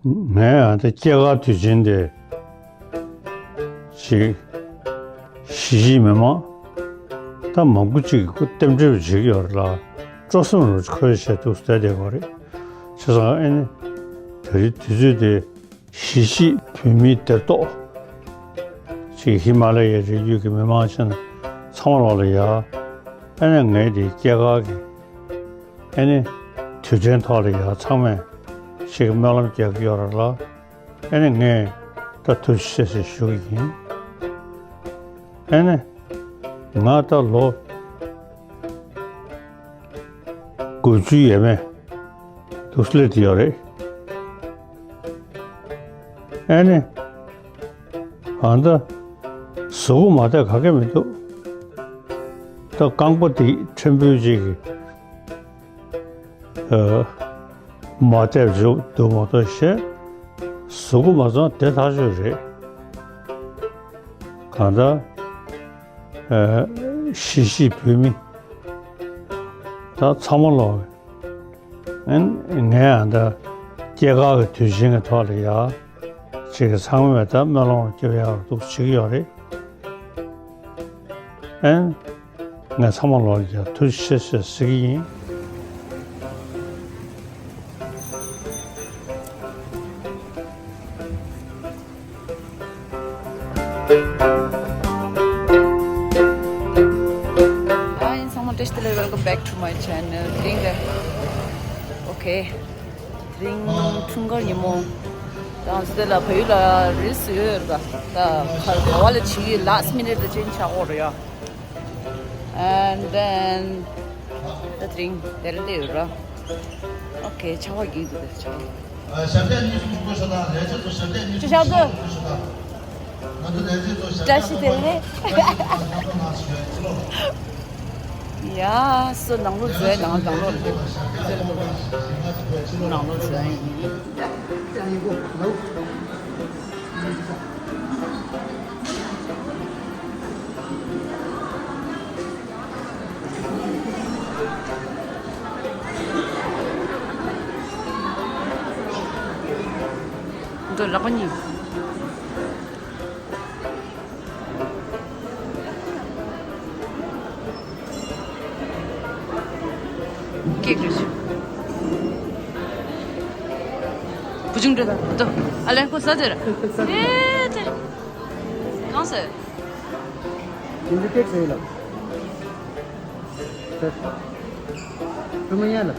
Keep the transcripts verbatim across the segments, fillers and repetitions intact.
ངས་ཨ་ད་སྐྱེས་སྐར་དུས་ཆེན་དེ་ཅིག་གཞིས་བྱེས་མི་མང་ད་མང་པོ་ཅིག་གིས་རྟེན་འབྲེལ་བྱེད་ཀྱི་ཡོད་རེད་ལ། སྤྲོ་སེམས་རུ་འཁོལ་བྱས་འདུག་བསྡད་བསྡད་ཡོད་རེད། བྱས་ཙང་ཨ་ནི་དེ་རིང་དུས་ཚོད་དེ་གཞིས་བྱེས་བོད་མིའི་སྡེར་གཏོགས་ཅིག་ཧི་མ་ལ་ཡའི་རི་རྒྱུད་ཀྱི་མི་མང་ཆེན་ཚང་མ་ལོག་ལ་ཡ། ཨ་ནི་ངའི་དེ་སྐྱེས་སྐར་གྱི་ཨ་ནི་དུས་དྲན་ཐོག་ལ་ཡ་ཚང་མས་ཞིག་སྨོན་ལམ་རྒྱག་གི་ཡོད་རེད་ལ། ཨ་ནི་ངས་ད་ཐུགས་རྗེ་ཆེ་ཞེས་ཞུ་གི་ཡིན། ཨ་ནི་ང་ད་ལོ་དགུ་བཅུ་ཡས་མས་འདུག་སླེབས་ཡོད་རེད། ཨ་ནི་ཨ་ད་གཟུགས་པོ་མ་བདེ་ག་གེ་མི་འདུག་ད་རྐང་པ་དེ་ཕྲན་བུ་ཅིག་གིས་ཨ་མ་བདེ་འཇུག་འདུག་མ་གཏོགས་ཞེ་གཟུགས་པོ་མ་ཚང་བདེ་ཐག་ཆོད་རེད། གང་ལྟར་ཨ་གཞིས་བྱེས་བོད་མི་ད་ཚང་མ་ལོག་ཨ་ནི་ངས་ཨ་ད་སྐྱེས་སྐར་གྱི་དུས་ཆེན་གྱི་ཐོག་ལ་ཡ་ཅིག་གི་ཚང་མས་ད་སྨོན་ལམ་སྐྱབས་ཡག་འདུག་བྱེད་ཀྱི་ཡོད་རེད། ཨ་ནི་ངས་ཚང་མ་ལོག་ལ་ཡ་ཐུགས་རྗེ་ཆེ་ཞེས་ཟེར་གྱི་ཡིན། Hi, ཚང་མ་བཀྲ་ཤིས་བདེ་ལེགས། Welcome back to my channel. དེ་རིང་ག Okay. དེ་རིང་འཁྲུངས་སྐར་ཉིན་མོ། ད་ང་ཚོ་དེ་ལ་བལ་ཡུལ་ལ་རིས་སུ་ཡོད་ཡོད་ར། ད་ག་ག་བ་ལ་བྱེད་ཀྱི་last minute ལ་change ཆགས་འོ་ར་ཡ། And then ད་དེ་རིང་དེ་རིང་དེ་ཡོད་ར། Okay, ཆར་པ་རྒྱག་འདུག་དེ་ཆར་པ། ཨ། ཞབས་བརྟན་གཉིས་སུ་མི་དགོས་ཤ་དང་ལས་བྱེད་ཚོ་ཞབས་བརྟན་གཉིས་སུ་ཅི་ཞབས་མི་དགོས་ཤ་དང་། ང་ཚོ་ལས་བྱེད་ཚོ་ཞབས་བརྟན་བཀྲ་ཤིས་བདེ་ལེགས། ཡ་སོ་ནང་ལོགས་འཛུལ་ནང་ནང་ལོགས་འཛུལ་ཡིན། ནང་ལོགས་འཛུལ་ཡིན། འདི་ལག་པ་གཉིས། ཀེག་རེད། བུ་ཆུང་འགྲོ་ད་དོ། ཨ་ལན་ཁོ་ཟ་ཟེར། ཨེ་ཙི། གང་ཟེར། ཡིན་འདི་ཀེག་ཟེར་ལ། ཟེར། ཀྲུང་མ་ཡ་ལ།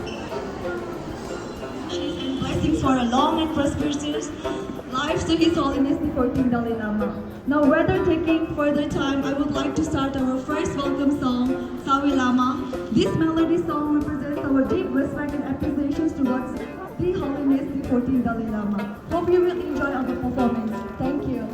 Blessings for a long and prosperous life to His Holiness the fourteenth Dalai Lama. Now, without taking further time, I would like to start our first welcome song, Sawi Lama. This melody song represents our deep respect and appreciation towards the Holiness the fourteenth Dalai Lama. Hope you will enjoy our performance. Thank you.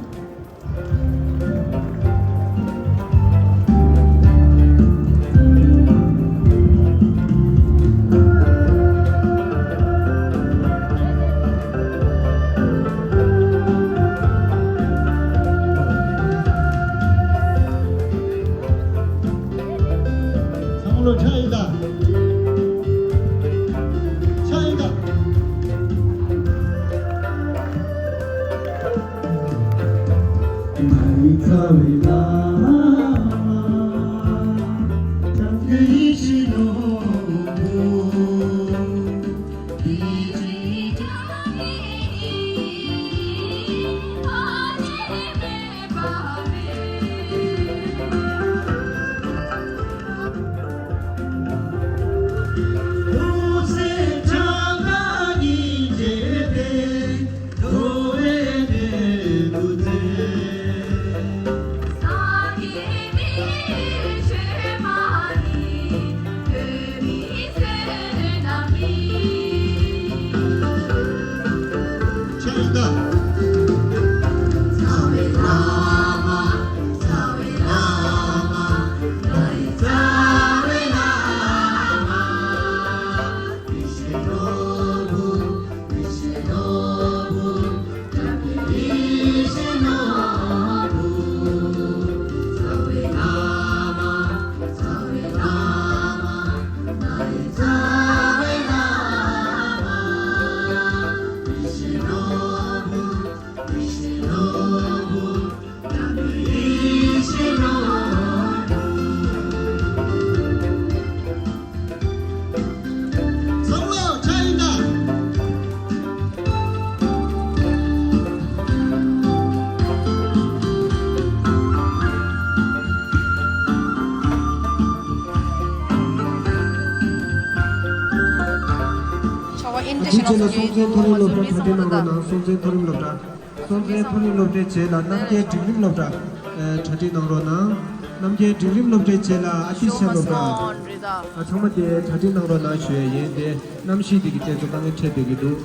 རྗེས་ལ་སྲོང་བཙན་མཐོ་རིམ་སློབ་གྲྭ་གྲ་སྒྲིག་གནང་རོགས་གནང་། སྲོང་བཙན་མཐོ་རིམ་སློབ་གྲྭ། སྲོང་བཙན་མཐོ་རིམ་སློབ་གྲྭའི་རྗེས་ལ་རྣམ་རྒྱལ་འབྲིང་རིམ་སློབ་གྲྭ། ཨ། གྲ་སྒྲིག་གནང་རོགས་གནང་། རྣམ་རྒྱལ་འབྲིང་རིམ་སློབ་གྲྭའི་རྗེས་ལ་ཨ་ཏི་ཤ་སློབ་གྲྭ། ཨ། ཚང་མ་དེ་གྲ་སྒྲིག་གནང་རོགས་གནང་ཞུ་ཡས་ཡིན། དེ་གནམ་གཤིས་དེ་གི་ཐད་དུ་དཀའ་ངལ་འཕྲད་བསྡད་ཀྱི་འདུག་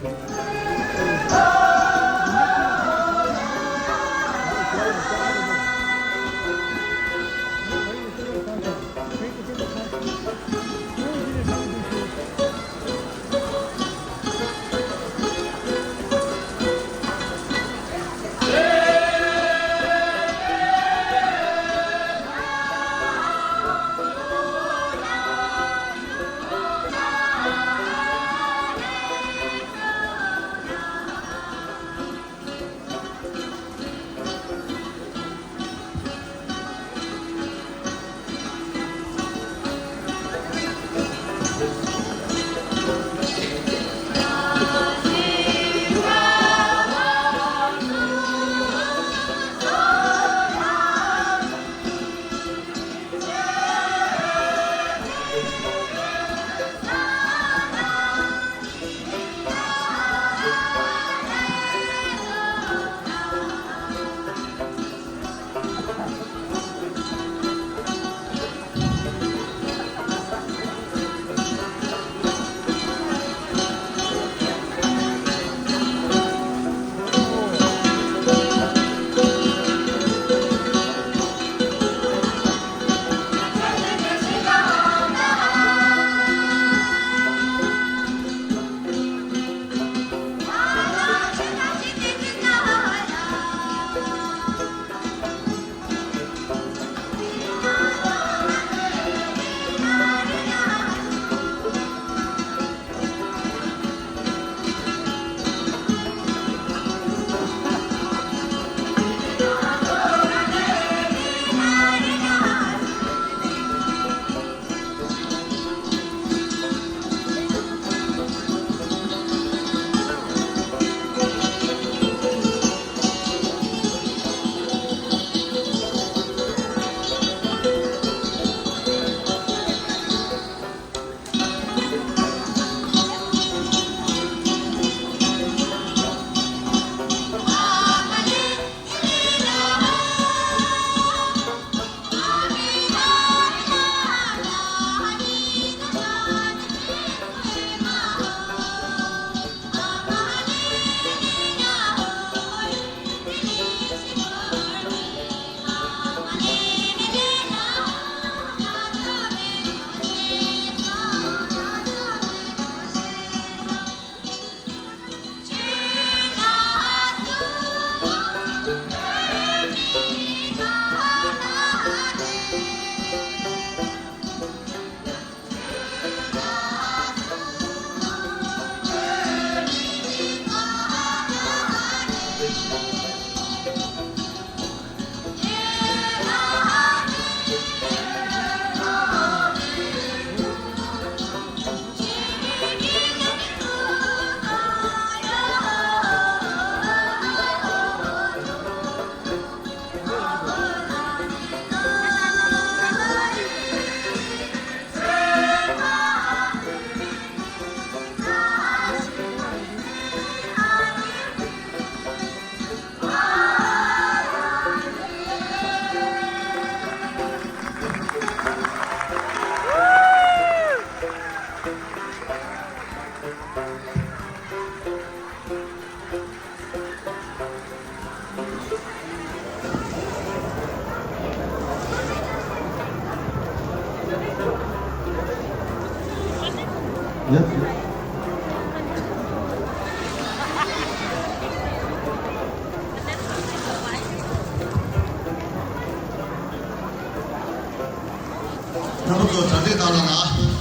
རྣམ་པ་ཚོ་གྲ་སྒྲིག་གནང་རོགས་གནང་།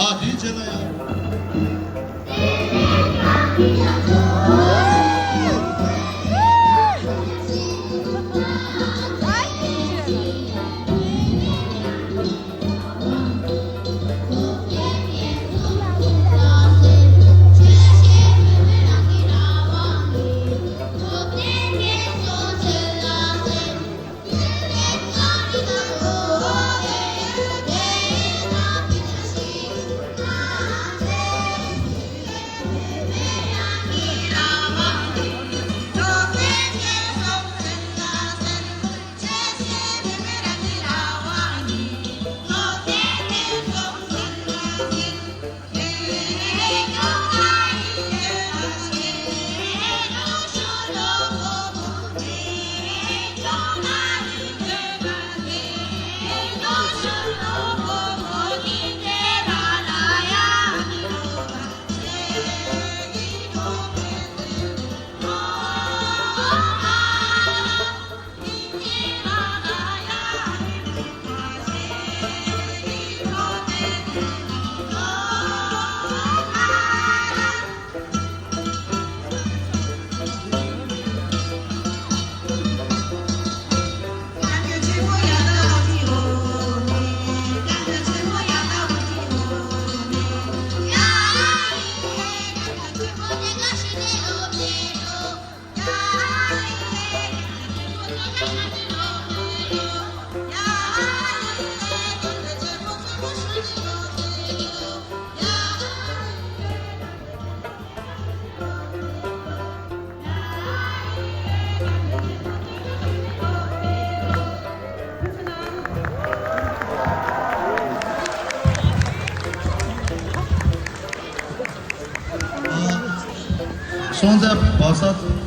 ཨ། དེའི་རྗེས་ལ་ཡང་། སོང་ཙང་བག་ས།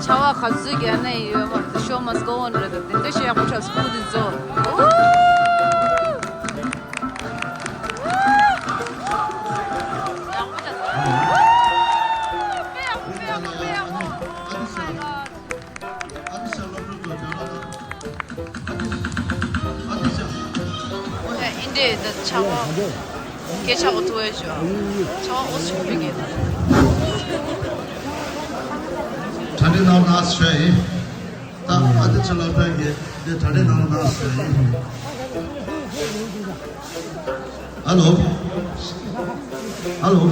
ཆར་པ་ག་ཚོད་རྒྱག་ན་ཡོད་མ་རེད། The show must go on རེད། དེ་འདྲ་ཞིག་ཡག་པོ་འཁྲབ་སོང་། Food is all. Ooh! དེ་ད་ཆང་བ་སྐད་ཆང་བ་ཐུ་བའི་ཞོ། ཆང་བ་འོ་ཞིག་མི་དགོས། གྲ་སྒྲིག་གནང་རོགས་གནང་ཞུ་ཡ་ཡིན། ད་ཨ་ཏི་ཕྱི་ལ་ཕན་གྱི་དེ་གྲ་སྒྲིག་གནང་རོགས་གནང་ཞུ་ཡ་ཡིན། ཨ་ལོ། ཨ་ལོ།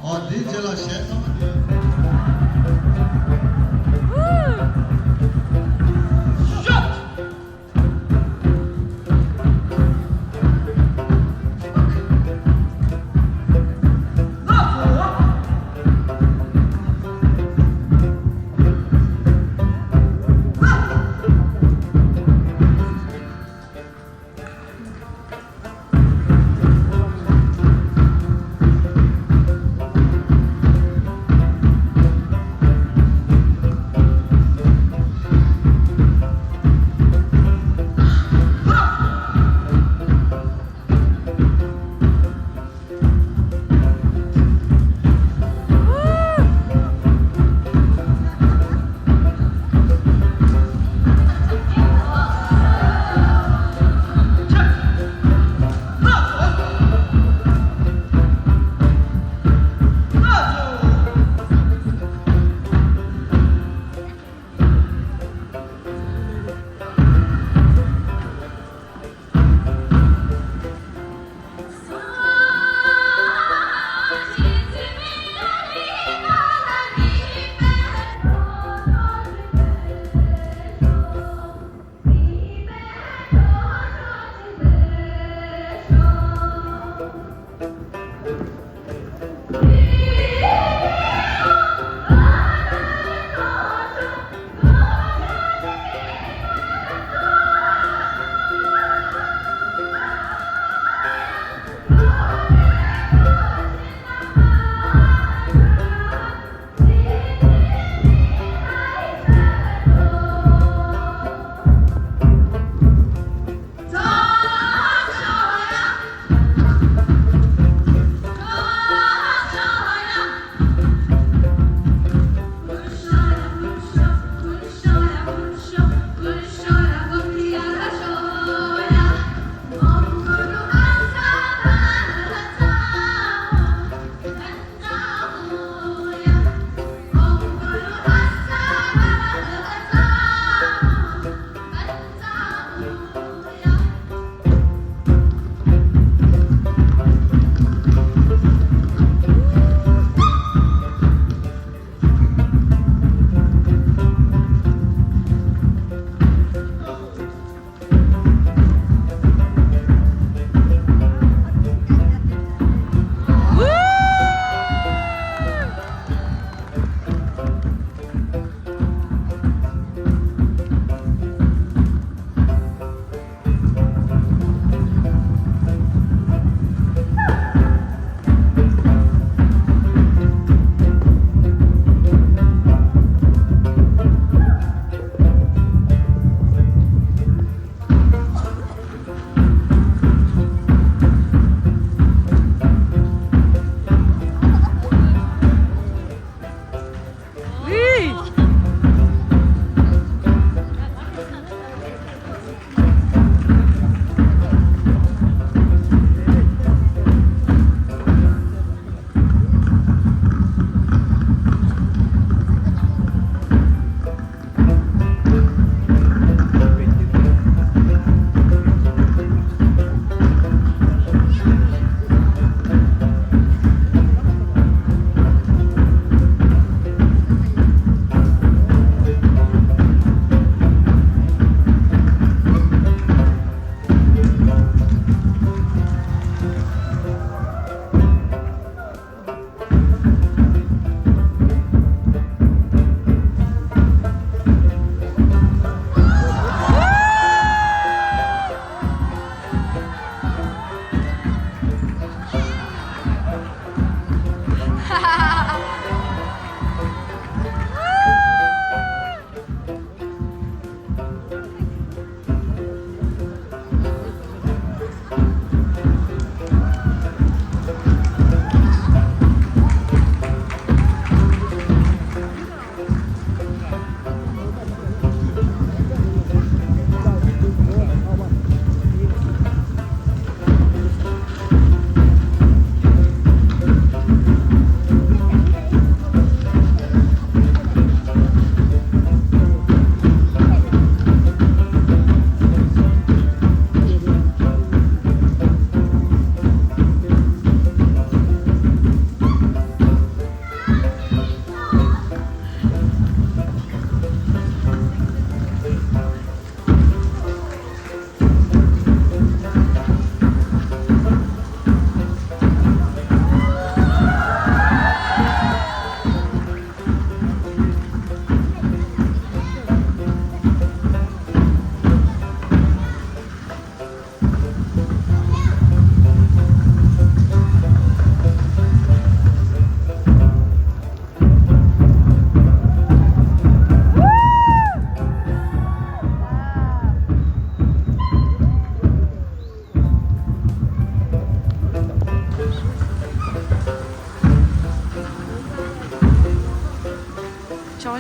ཨོ་དེའི་རྗེས་ལ་གཞས་ཚང་མ་དེ།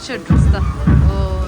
ཕྱིར་འགྲོ་སྟ། ཨོ།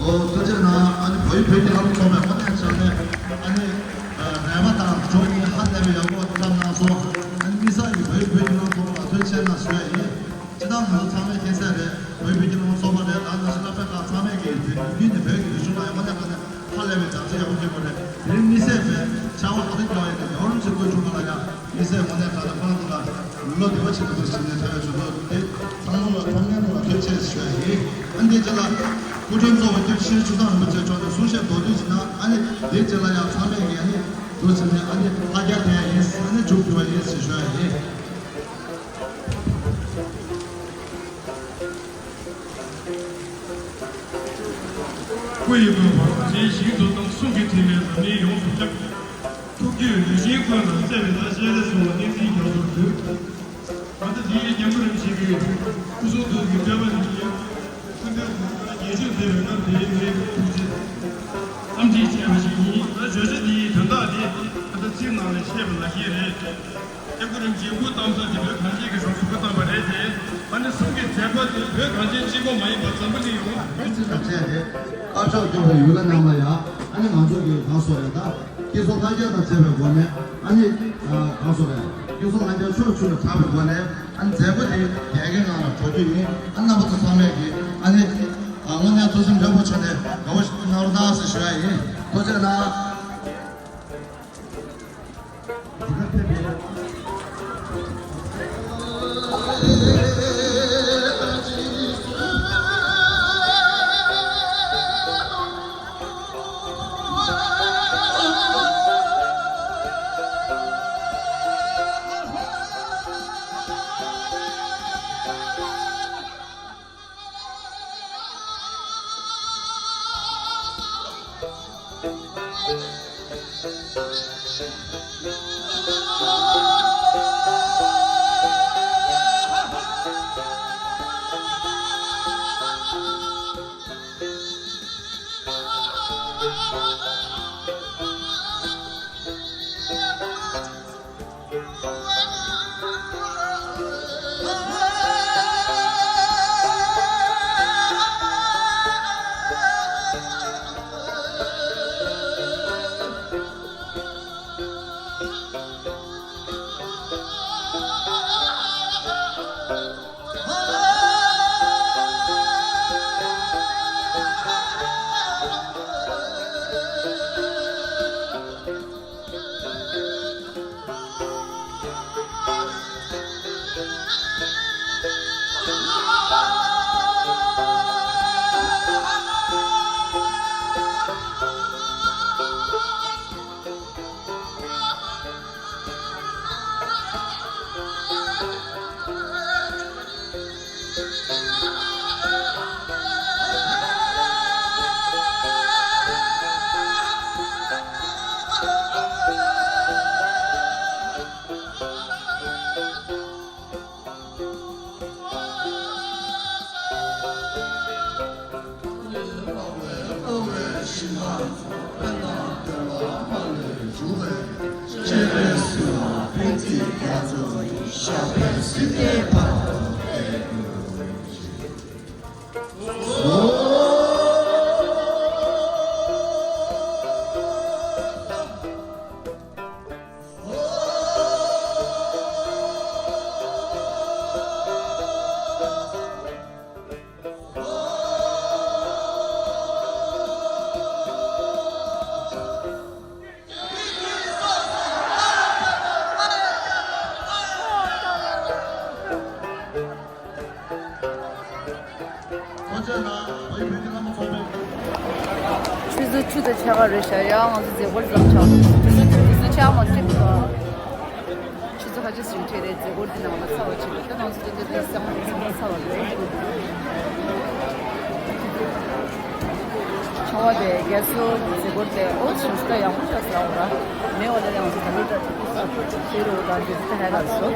ཨོ། ཐུགས་རྗེ་གནང་། ཨ་ནི་བོད་བོད་ཀྱི་ལམ་ཚོགས་པའི་དངོས་གནས་བྱས་ནས་ཨ་ནི་རས་པ་དང་ཇོ་གཉིས་ཧ་ལས་པའི་ཡག་པོ་བརྩམས་གནང་སོང་། ཨ་ནི་དམིགས་བསལ་གྱི་བོད་བོད་ཀྱི་ལམ་ཚོགས་པ་ལ་ཐུགས་རྗེ་ཆེ་གནང་ཞུ་ཡ་ཡིན། སྤྱིར་བཏང་ང་ཚོ་ཚང་མས་མཁྱེན་གསལ་རེད། བོད་བོད་ཀྱི་ལམ་ཚོགས་པ་རེད། ད་ནང་བཞིན་སློབ་དཔོན་ཁག་ཚང་མས་ཀྱི་བོད་བརྒྱུད་ནས་བོད་ཀྱི་རིག་གཞུང་ལ་ཡང་དངོས་གནས་དངོས་གནས་ཧ་ལས་པའི་ལྗགས་རྩལ་ཡག་པོ་སྐྱོན་པ་རེད། དེ་རིང་དམིགས་བསལ་བའི་ཕྱག་དབང་ཧ་ཅང་རྒྱག་ཡ་དེ་ཡོངས་རིམ་གྱི་སྐུ་གཞུང་ལ་ཡང་དམིགས་བསལ་དངོས་གནས་དྲང་གནས་ཁོ་རང་ཚོ་ལ་ལོ་བདེ་བ་ཆེད་དུ་ཞིག་ནས་ཐོན་ཡོད་ཆོག་ལོ་དེ་ཚང་མ་ལ་ཐོག་མའི་ཐོག་ལ་ཐུགས་རྗེ་ཆེ་ཞུ་ཡ་ཡིན། ཨ་ནི་དེ་རྗེས་ལ་སྐུ་མགྲོན་གཙོ་བོ་སྐྱབས་ཆེན་ཆོས་བཟང་རིན་པོ་ཆེ་མཆོག་ནས་གསུང་བཤད་མདོར་བསྡུས་ཤིག་གནང་། ཨ་ནི་དེ་རྗེས་ལ་ཡང་ཚང་མས་ཀྱིས་ཨ་ནི་འདུག་ཟེར་ནས་ཨ་ནི་ལྷ་རྒྱལ་དེ་ཡང་ཡིན། ཨ་ནི་མཇུག་བསྡུ་བ་ཡིན་ཞེས་ཞུ་ཡ་ཡིན། སྐུ་ཡི་དགོན་པར་རྗེ་ཞིང་དུ་བཏང་། གསུང་གི་ཕྲིན་ལས་འཛམ་གླིང་ཡོངས་སུ་ཁྱབ། ཐུགས་རྒྱུད་རིགས་ཞེན་ཀུན་ལ་བརྩེ་བའི་བདག། སྤྱན་རས་གཟིགས་དབང་བསྟན་འཛིན་རྒྱ་མཚོར་འདུད། ད་ལྟ་འདི་ཡི་རྒྱལ་པོ་རིན་པོ་ཆེ་གི་སྐུ་གསུང་ཐུགས་ཀྱི་བསྟོད་པ་འདི་ཡིན། ཐུགས་རྒྱུད་དགོན་པ་རྒྱས་བཅོས་མཛད་པའི་སྐབས་དེའི་ངའི་ཐུགས་རྗེ་འཚམས་འདྲི་བྱས་པ་ཞིག་ཡིན། ད་བརྗོད་བྱ་འདིའི་དོན་དག་དེ་ད་ལྟ་ཚིག་ནང་ལ་བཤད་པ་ནང་བཞིན་རེད། སྐྱབས་མགོན་རིན་པོ་ཆེའི་སྐུ་བལྟམས་ས་དེ་བོད་གངས་ཅན་གྱི་ལྗོངས་སུ་སྐུ་བལྟམས་པ་རེད་དེ། ཨ་ནི་གསུང་གི་མཛད་པ་དེ་བོད་གངས་ཅན་གཅིག་པོ་མ་ཡིན་པར་འཛམ་བུ་གླིང་ཡོངས། ཨ་ནི་ཚིག་དང་བཅས་ཏེ་དཀར་ཕྱོགས་སྐྱོང་བའི་ཡུལ་ལྷ་རྣམས་ལ་ཡང་། ཨ་ནི་ང་ཚོ་གི་གང་སོགས་རེད། ད་སྐྱེས་སོགས་ལྷ་རྒྱལ་དང་བཅས་པའི་སྒོ་ནས། ཨ་ནི་གང་སོགས་རེད། སྐྱེས་སོགས་ལྷ་རྒྱལ་ཕྱོགས་བཅུ་ལ་གྲགས་པའི་སྒོ་ནས། ཨ་ནི་མཛད་སྒོ་དེ་རྒྱལ་ཁའི་ངང་ལ་གྲོལ་རྒྱུ་ཡིན། ཨ་ནི་རྣམ་པ་ཚོ་ཚང་མས་ཀྱིས་ཨ་ནི་དངོས་གནས་ཐུགས་སེམས་ལྷོད་པོ་བྱས་ནས་དགའ་བོ་གནང་རོགས་གནང་ཟེར་ཞུ་ཡ་ཡིན། ཐུགས་རྗེ་གནང་། ཆུ་ཚོད་བཅུ་དང་ཕྱེད་ཀ་རེད་ཤག་ཡ། ང་ཚོ་མཛད་སྒོ་ལ་ཙམ་ཆགས། ཆུ་ཚོད་བཅུ་དང་ཕྱེད་ཀ་མ་ཁྲིད་པ། ཆུ་ཚོད་ཁ་ཤས་ཤིག་ཁྲིད་རེད། མཛད་སྒོ་འདི་ནང་ལ་ཚར་བ་ཅིག་རེད། ད་ང་ཚོ་དེ་འདྲ་དེ་སེམས་ཚ་བ་རེད། ཆུང་བ་དེ་རྒྱལ་སྲུང་མཛད་སྒོ་དེ་ཨོ་ཞིང་སྐད་ཡག་པོ་ཤག་ཟེར་བ་ར། མེད་བ་ལ་ཡང་ཚ་ལུ་ཏྲ་ཤེས་རོགས་དང་དེ་ཚོ་ཧ་ག་སོ།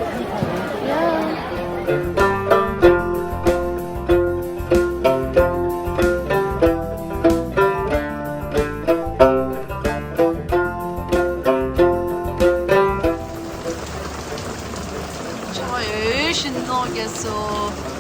ཡ། ཆུང་བ་ཡོད་བཞིན་ནོ་རྒྱལ་སྲུང་།